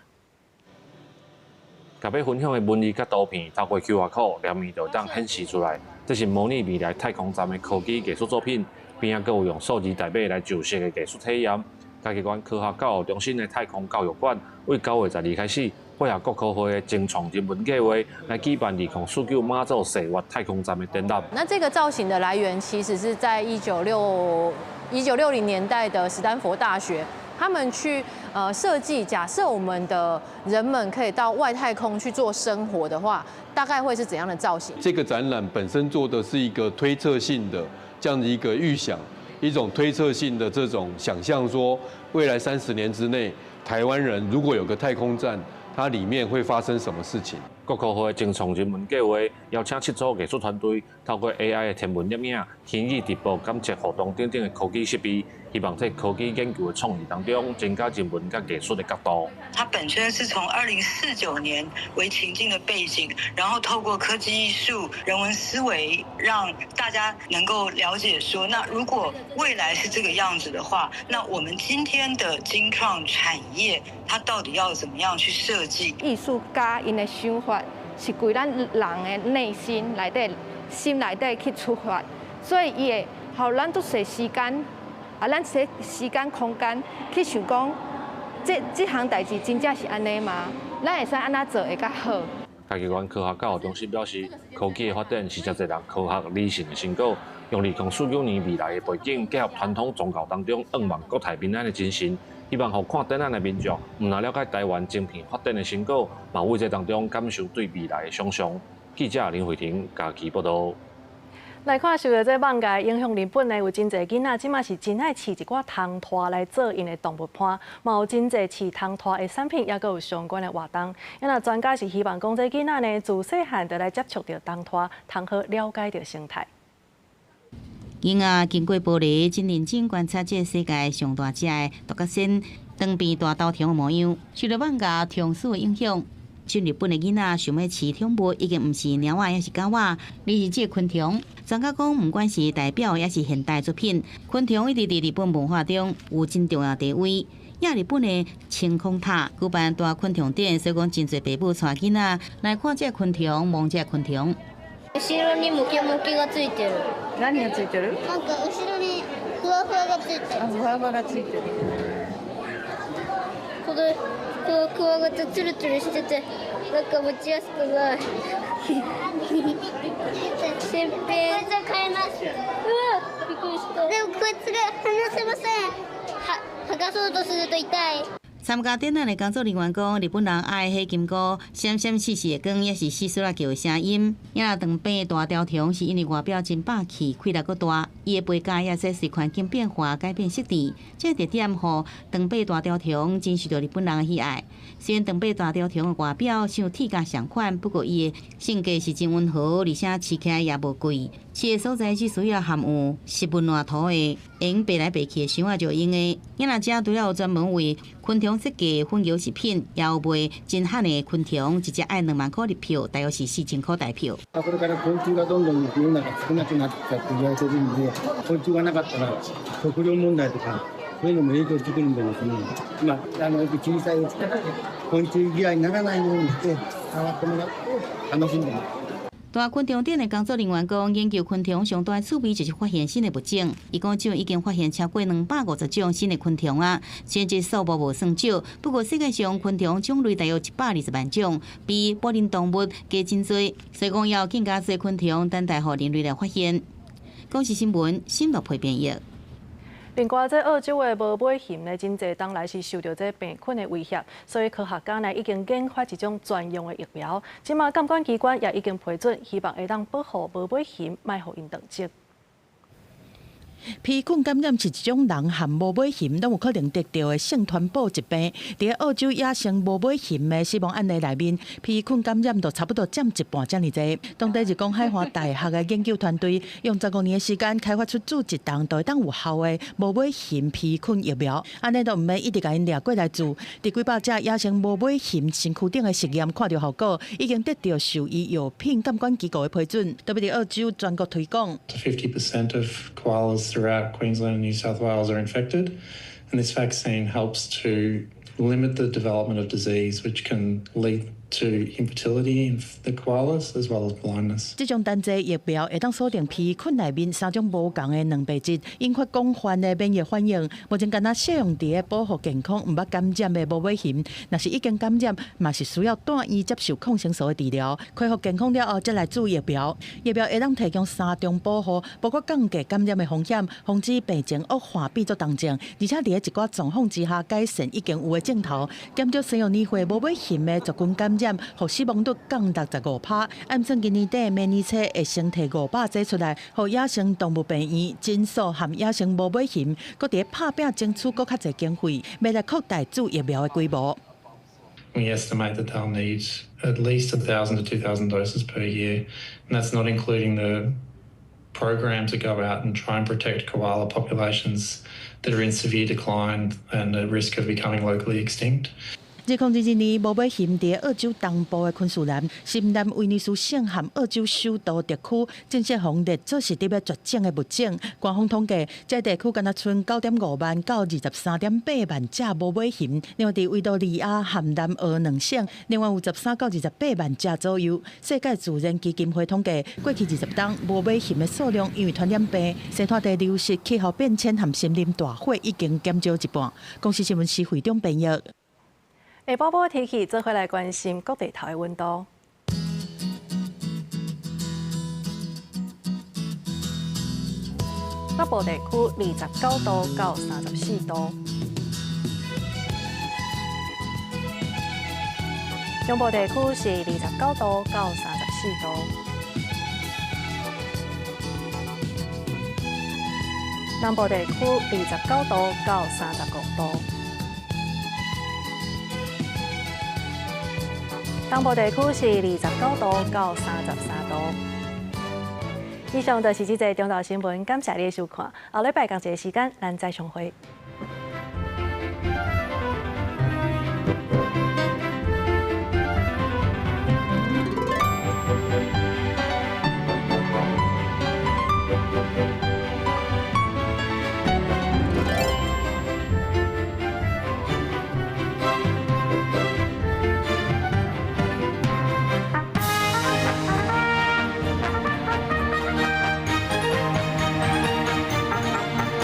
共欲分享的文字佮圖片，透過 QR code 連面就會當顯示出來。這是模擬未來太空站的科技藝術作品，邊仔閣有用數字代碼來上色的藝術體驗。嘉義縣科學教育中心的太空教育館，為9月12開始，配合國科會的精創人文計劃，來舉辦2049馬祖世越太空站的展覽。那這個造型的來源，其實是在1960年代的史丹佛大學，他們去設計，假設我們的人們可以到外太空去做生活的話，大概會是怎樣的造型？這個展覽本身做的是一個推測性的這樣的一個預想，一種推測性的這種想象，說未來30年之內，台灣人如果有個太空站，它裡面會發生什麼事情？國科會精創人文計劃邀請七組藝術團隊，透過 AI 的天文攝影、虛擬直播、感測互動等等的科技設備，希望在科技研究的創意當中，增加人文佮藝術的角度。它本身是從2049年為情境的背景，然後透過科技藝術、人文思維，讓大家能夠了解說，那如果未來是這個樣子的話，那我們今天的精創產業，它到底要怎麼樣去設計？藝術家𪜶的想法是規咱人的內心內底、心內底去出發，所以伊會予咱足濟時間，啊，咱這時間空間去想講，這項代誌真正是按呢嗎？咱會使按怎做會較好？嘉義縣科學教育中心表示，科技的發展是誠濟人科學理性的成果，用2049年未來的背景，結合傳統宗教當中願望國泰民安的精神，希望予看展覽的民眾，毋但了解台灣晶片發展的成果，嘛為這當中感受對未來的想象。記者林慧婷嘉義報導。來看受著這蠓蛾影響，日本呢有真濟囡仔，這馬是真愛飼一寡蟲豸來做𪜶的動物伴，嘛有真濟飼蟲豸的產品，抑閣有相關的活動。因為專家是希望講，這囡仔呢自細漢就來接觸著蟲豸，通好了解著生態。囡仔經過玻璃，真認真觀察這個世界上大隻的獨角仙長臂大兜蟲的模樣，受著蠓蛾蟲鼠的影響。進日本的囡仔想欲飼寵物，已經毋是貓仔，抑是狗仔，而是這個昆蟲。專家講，毋管是代表抑是現代作品，昆蟲一直佇日本文化中有真重要地位。也日本的晴空塔舉辦大昆蟲展，所以講真濟爸母帶囡仔來看這個昆蟲，摸這個昆蟲。後ろにムキムキがついてる。何がついてる？なんか後ろにふわふわがついてる。ふわふわがついてる。これこのクワガタツルツルしてて、なんか持ちやすくない。先兵。こいつは飼えます。うわ、びっくりした。でもこいつが離せません。は、剥がそうとすると痛い。參加展覽的工作人員講，日本人愛火金菇，閃閃爍爍的光，抑是細細仔叫的聲音。也若長臂大雕蟲是因為外表真霸氣，氣力閣大，伊的背甲也會隨環境變化改變設定。這個特點，予長臂大雕蟲真受著日本人的喜愛。雖然長臂大雕蟲的外表像鐵甲仝款，不過伊的性格是真溫和，而且飼起來也無貴。飼的所在只需要含有濕潤爛土的，會用爬來爬去的箱仔就用的。也若遮除了有專門為昆蟲設計粉油食品，也有賣真罕的昆蟲，一隻愛2萬箍日票，大約是4000箍台票。これから昆虫がどんどん世の中少なくなっちゃって言われてるんで、昆虫がなかったら食糧問題とかこういうのも影響してくるんだろうしね。まあ、小さい昆虫嫌いにならないようにして触ってもらって楽しんでもらう。大昆虫展的工作人员讲，研究昆虫上大的趣味就是发现新的物种。伊讲，这已经发现超过250种新的昆虫啊，虽然这数目无算少，不过世界上昆虫种类大约120万种，比哺乳动物加真济。所以讲，要更加济昆虫等待予人类来发现。公视新闻，新乐配编译。另外，这澳洲的无尾熊呢，真济当来是受到这病菌的威胁，所以科学家呢已经研发一种专用的疫苗。这马监管机关也已经批准，希望会当保护无尾熊，莫予𪜶断绝。披菌感染是一种人和无尾熊拢有可能得著的性传播疾病。伫澳洲野生无尾熊的死亡案例内面，披菌感染就差不多占一半遮尔济。当地日光海华大学的研究团队用15年的时间开发出注一筒就会当有效的无尾熊披菌疫苗，按呢都毋免一直共𪜶掠过来注。伫几百只野生无尾熊身躯顶的实验看著效果，已经得到兽医药品监管机构的批准，特别伫澳洲全国推广。 50% of koalas throughout Queensland and New South Wales are infected, and this vaccine helps to limit the development of disease, which can lead to infertility in the koalas as well as blindness. 这种单剂疫苗会当锁定披菌内面三种无仝的蛋白质，引发广泛的免疫反应。目前干焦适用伫咧保护健康毋捌感染的无尾熊，若是已经感染，嘛是需要住院接受抗生素的治疗。恢复健康了后，才来注疫苗。疫苗会当提供三重保护，包括降低感染的风险，防止病情恶化变做重症，而且伫咧一寡状况之下改善已经有的症头，减少生育年岁无尾熊的族群感染，予死亡率降65%。按算今年底、明年初会先提500剂出来，予野生动物病院、诊所和野生无尾熊，阁伫咧拍拚争取阁较济经费，欲来扩大注疫苗的规模。 We estimate that they'll need at least 1,000 to 2,000 doses per year, and that's not including the program to go out and try and protect koala populations that are in severe decline and at risk of becoming locally extinct. 2022年，无尾熊伫澳洲东部的昆士兰、新南威尔斯省和澳洲首都特区正式予列做是伫欲绝种的物种。官方统计，这地区干焦賰9.5万到23.8万只无尾熊。另外，伫维多利亚和南澳两省，另外有13到28万只左右。世界自然基金会统计，过去20冬无尾熊的数量因为传染病、生态地流失、气候变迁和森林大火已经减少一半。公视新闻施惠中编译。下晡晡天气，做伙来关心各地头的温度。北部地区29度到34度，中部地区是29度到34度，南部地区29度到35度。东部地区是29度到33度。以上就是这节中昼新闻，感谢你的收看。后礼拜仝一个时间，咱再相会。